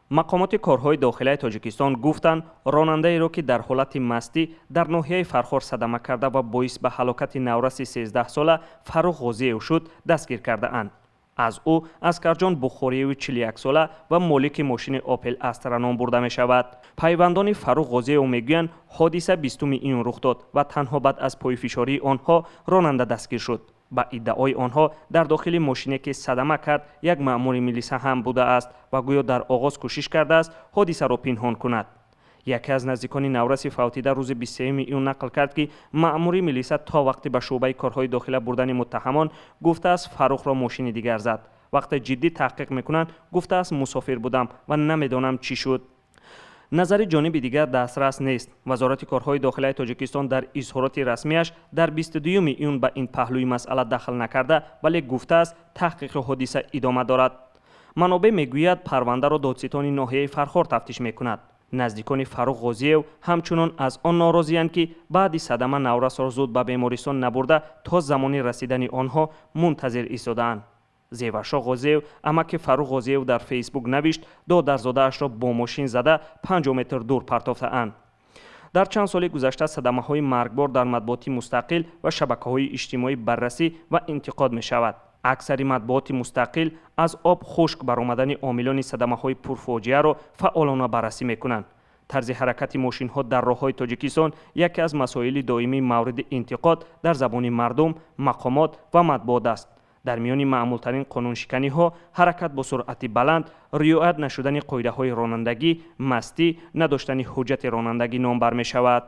Мақомоти корҳои дохилаи Тоҷикистон гуфтанд, ронандаеро, ки дар ҳолати мастӣ дар ноҳияи Фархор садама карда ва боис ба ҳалокати навраси 13сола Фаррух Ғозиев шуд, дастгир кардаанд. Аз ӯ Аскарҷон Бухориеви 41сола ва молики мошини Опел Астра ном бурда мешавад. Пайвандони Фаррух Ғозиев мегӯянд, ҳодиса 20 июн рух дод ва танҳо баъд аз пойфишории онҳо ронанда дастгир шуд. Ба иддаои онҳо, дар дохили мошине, ки садама кард, як маъмури милиса ҳам будааст ва гӯё дар оғоз кӯшиш кардааст ҳодисаро пинҳон кунад. Яке аз наздикони навраси фавтида рӯзи 23 июн нақл кард, ки маъмури милиса то вақти ба шӯъбаи корҳои дохила бурдани муттаҳамон гуфтааст, Фаррухро мошини дигар зад. Вақте ҷиддӣ таҳқиқ мекунанд, гуфтааст, мусофир будам ва намедонам, чӣ шуд. Назари ҷониби дигар дастрас нест. Вазорати корҳои дохилаи Тоҷикистон дар изҳороти расмиаш дар 22 июн ба ин паҳлӯи масъала дахл накарда, вале гуфтааст, таҳқиқи ҳодиса идома дорад. Манобеъ мегӯяд, парвандаро додситони ноҳияи Фархор тафтиш мекунад. Наздикони Фаррух Ғозиев ҳамчунон аз он норозиянд, ки баъди садама наврасро зуд ба бемористон набурда, то замони расидани онҳо мунтазир истодаанд. Зеваршоҳ Ғозиев, амаки Фаррух Ғозиев, дар Фейсбук навишт, додарзодаашро бо мошин зада, 50 метр дур партофтаанд. Дар чанд соли гузашта садамаҳои маргбор дар матбуоти мустақил ва шабакаҳои иҷтимоӣ баррасӣ ва интиқод мешавад. Аксари матбуоти мустақил аз об хушк баромадани омилони садамаҳои пурфоҷиаро фаъолона баррасӣ мекунанд. Тарзи ҳаракати мошинҳо дар роҳҳои Тоҷикистон яке аз масоили доимии мавриди интиқод дар забони мардум, мақомот ва матбуот аст. Дар миёни маъмултарин қонуншиканиҳо ҳаракат бо суръати баланд, риоят нашудани қоидаҳои ронандагӣ, мастӣ, надоштани ҳуҷҷати ронандагӣ номбар мешавад.